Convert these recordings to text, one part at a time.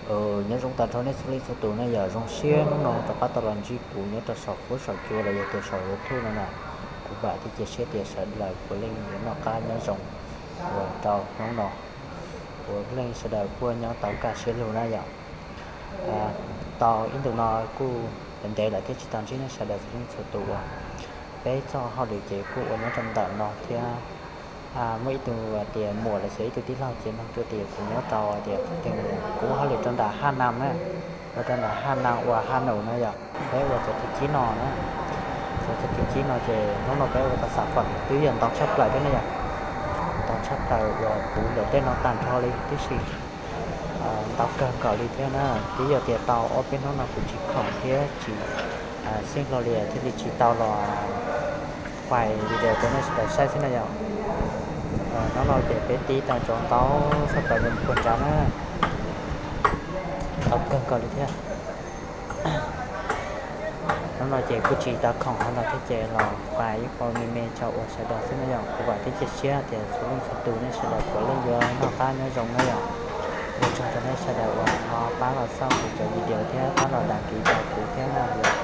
Nyob zoo tag nrho nej txhua leej txhua tus na yom, zoo siab hnub no rov qab tau los ntsib kuv nyob rau saum huab saum cua los yog tias saum YouTube no na. Kuv vam thiab cia siab tias sawv daws puav leej yuav noj qab nyob zoo uas rau hnub no, puav leej sawv daws kuj nyob tau kaj siab lug na yom. Tau ib ntus no kuj ntev lawm thiab tsis tau ntsib nej sawv daws txhua leej txhua tus uas peb txoj hauj lwm ces kuj ua nyob rau ntawm no thiab. Muaj ib tug tias muam los sis ib tug tij laug ces nug tuaj tias kuv nyob rau tias qhov twg no, kuv hauj lwm rau nram Haj Nam na, ua rau nram Haj Nam uas Haj Num na yom. Peb ua cov thib cib no na, cov thib cib no ces hnub no peb ua tau xam phom twb yog ntau tshaj plaws thiab na yom. Ntau tshaj plaws uas puv ntawm tej no tag nrho li tib si, ntau kawg nkaus li thiab na. Twb yog tias tau ob peb hnub no kuv tsis khoom thiab tsis xyeej hlo li thiaj li tsis tau los fais video rau nej sawv daws saib xwb na yom. Hnub no ces peb tib tau cov ntau tshaj plaws li puag nrad na, ntau kawg nkaus li thiab. Hnub no ces kuj tsis tau khoom hov ntau thiab ces los fais ib qho me me tso ua sawv daws xwb na yom. Kuv vam thiab cia siab tias txhua leej txhua tus nej sawv daws puav leej yuav noj qab nyob zoo na yom. Ua tsaug rau nej sawv daws uas ho pab los xauj kuv cov video thiab pab los đăng ký rau kuv thiab na yom.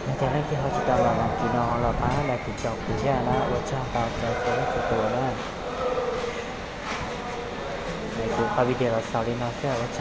Yog tias leej twg ho tsis tau los đăng ký no ho los pab đăng ký rau kuv thiab na, ua tsaug ntau rau txhua leej txhua tus na. Kuv qhov video los xaus li no xwb, ua tsaug.